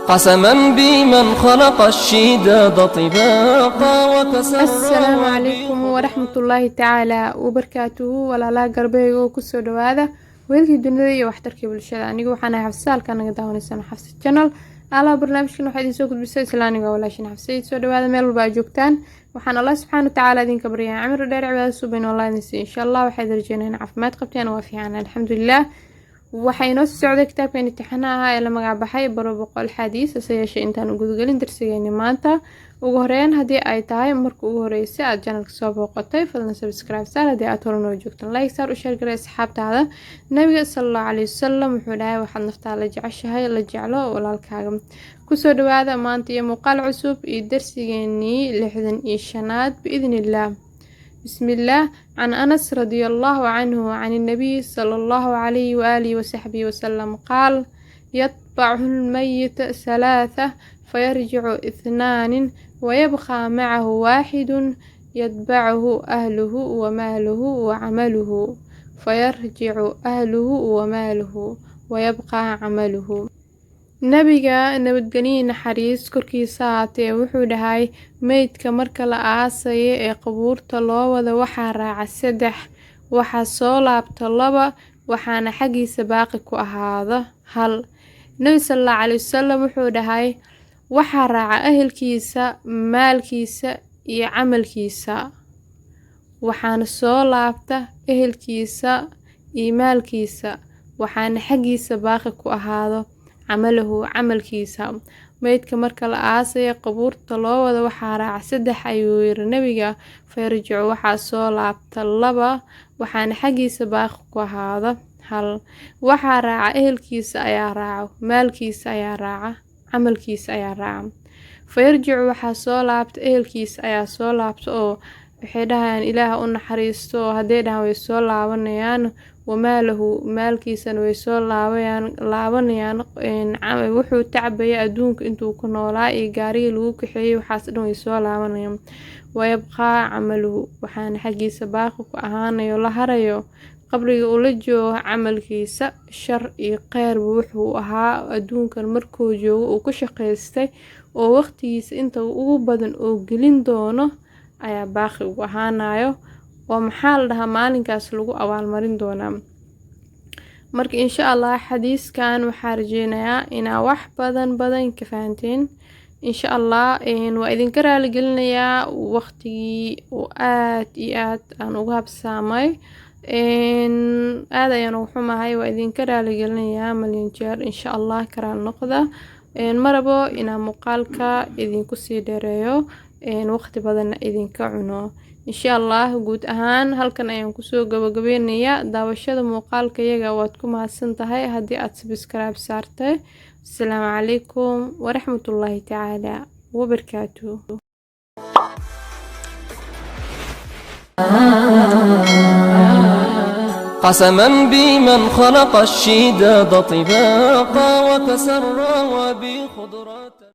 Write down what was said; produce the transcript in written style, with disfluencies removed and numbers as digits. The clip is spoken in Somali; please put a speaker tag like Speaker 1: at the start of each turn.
Speaker 1: قسما بمن خلق الشداد طباقا وكسر.
Speaker 2: Asalaamu calaykum waraxmatullaahi tacaala wabarakaatuhu. Walaalaha garbeyga oo kusoo dhawaada weelkii dunida iyo waxtarkii bulshada. Anigu waxaan ahay Xafsa, halkaa naga daawanaysan Xafsa Channel. Alaha barnaamijkan waxaa idiin soo gudbisa isla aniga, walaashin Xafsa. Soo dhawaada meel walba aad joogtaan. Waxaan Allah subxaana watacaala idinka baryaa cimri dheer, cibaado subayn Allah idin siiyo insha Allah. Waxaa idin rajeynaa in caafimaad qabteen. Waa fiican, alxamdulilah. Waxaa inoo sii socday kitaabkan imtixaanaha ahaa ee la magac baxay Baro 100 Xadiis. Hase yeeshee, intaan u gudagelin darsigeeni maanta, ugu horeyn, haddii ay tahay marka ugu horreysay aad channelka soo booqatay, fadlan subscribe saar. Haddii aad hore noo joogtan, like saar, u share garay asxaabtaada. Nabiga sala Allahu calayhi wasalam wuxuu dhahay: "Waxaad naftaa la jeceshahay la jeclo walaalkaaga." Kusoo dhawaada maanta iyo muuqaal cusub iyo darsigeenii 65aad biidni illaah. بسم الله. عن أنس رضي الله عنه عن النبي صلى الله عليه وآله وصحبه وسلم قال: يتبع الميت ثلاثة، فيرجع اثنان ويبقى معه واحد. يتبعه أهله وماله وعمله، فيرجع أهله وماله ويبقى عمله. Nabiga nabadgelyo naxariis korkiisa ahaatee wuxuu dhahay: meydka marka la aasayo ee qabuurta loo wado waxaa raaca saddex, waxaa soo laabta laba, waxaana xaggiisa baaqi ku ahaada hal. Nabi sala Allahu caleyhi wasalam wuxuu dhahay: waxaa raaca ehelkiisa, maalkiisa iyo camalkiisa, waxaana soo laabta ehelkiisa iyo maalkiisa, waxaana xaggiisa baaqi ku ahaado camalahu, camalkiisa. Meydka marka la aasayo qabuurta loo wado waxaa raaca saddex, ayuu yiri nabiga. Fayarjicu, waxaa soo laabta laba, waxaana xaggiisa baaqi ku ahaada hal. Waxaa raaca ehelkiisa ayaa raaca, maalkiisa ayaa raaca, camalkiisa ayaa raaca. Fayarjicu, waxaa soo laabta ehelkiisa ayaa soo laabta, oo waxay dhahayaan Ilaah u naxariisto, oo hadday dhahaan way soo laabanayaan. Wamaalahu, maalkiisana way soo laabanayaan. Wuxuu tacbaya adduunka intuu ku noolaa iyo gaarigii lagu kaxeeyey, waxaas dhan way soo laabanayaan. Wayabqaa camaluhu, waxaana xaggiisa baaqi ku ahaanayo, la harayo, qabriga ula joogo camalkiisa. Shar iyo kheyrba wuxuu ahaa adduunkan markuu joogo uu ku shaqaystay oo waqtigiisa inta ugu badan oo gelin doono ayaa baaqi ugu ahaanayo, oo maxaa la dhahaa, maalinkaas lagu abaalmarin doonaa. Marka insha Allah xadiiskan waxaa rajeynayaa inaa wax badan badan ka fahanteen insha Allah. Waa idinka raaligelinayaa waqtigii oo aad iyo aad aan uga habsaamay, aad ayaan ugu xumahay. Waa idinka raaligelinayaa malyan jeer. Insha Allah karaal noqda. Marabo inaan muuqaalka idinku sii dheereeyo, waqti badanna idinka cuno. Insha Allah guud ahaan halkan ayaan kusoo gabagabeynayaa daawashada muuqaalka yaga. Waad ku mahadsan tahay haddii aad subscribe saartay. Asalaamu calaykum waraxmatullaahi tacaala wabarakaatuh.
Speaker 1: قسما بمن خلق الشداد طباقا وكسر وبخضرات.